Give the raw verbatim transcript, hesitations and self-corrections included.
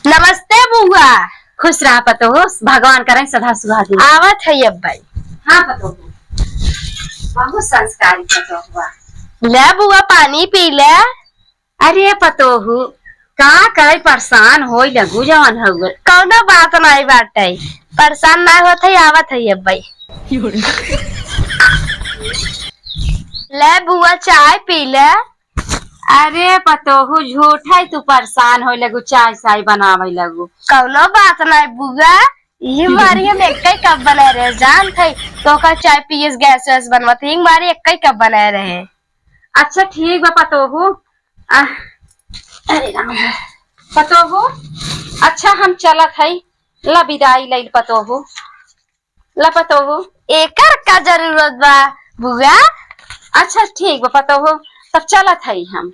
नमस्ते बुआ। खुश रहा पतोहू, भगवान करे सदा सुहागिन। आवत है अब्बई। हाँ पतोहू, बहुत संस्कारी पतोहू बा। ले बुआ, पानी पी ले। अरे पतोहू, का करे, परेशान होई लगू जवन हउए। कौनो बात नाई बाटे, परेशान ना होत है, आवत है अब्बई। ले बुआ, चाय पी ले। अरे पतोहू, झूठै तू परेशान होई लगू, चाय साय बनावे लगू। कौनो बात नाई बुआ, ये बारी हम एक्कै कप बनाए रहे, जानत है, तो का चाय पिए से गैस वैस बनवत है, ये बारी एक्कै कप बनाए रहे। अच्छा ठीक बा पतोहू। आ, अरे राम। पतोहू, अच्छा हम चलत है, ला बिदाई लइल पतोहू। ला पतोहू। एकर का जरूरत बा बुआ? अच्छा ठीक बा पतोहू, तब चलत है हम।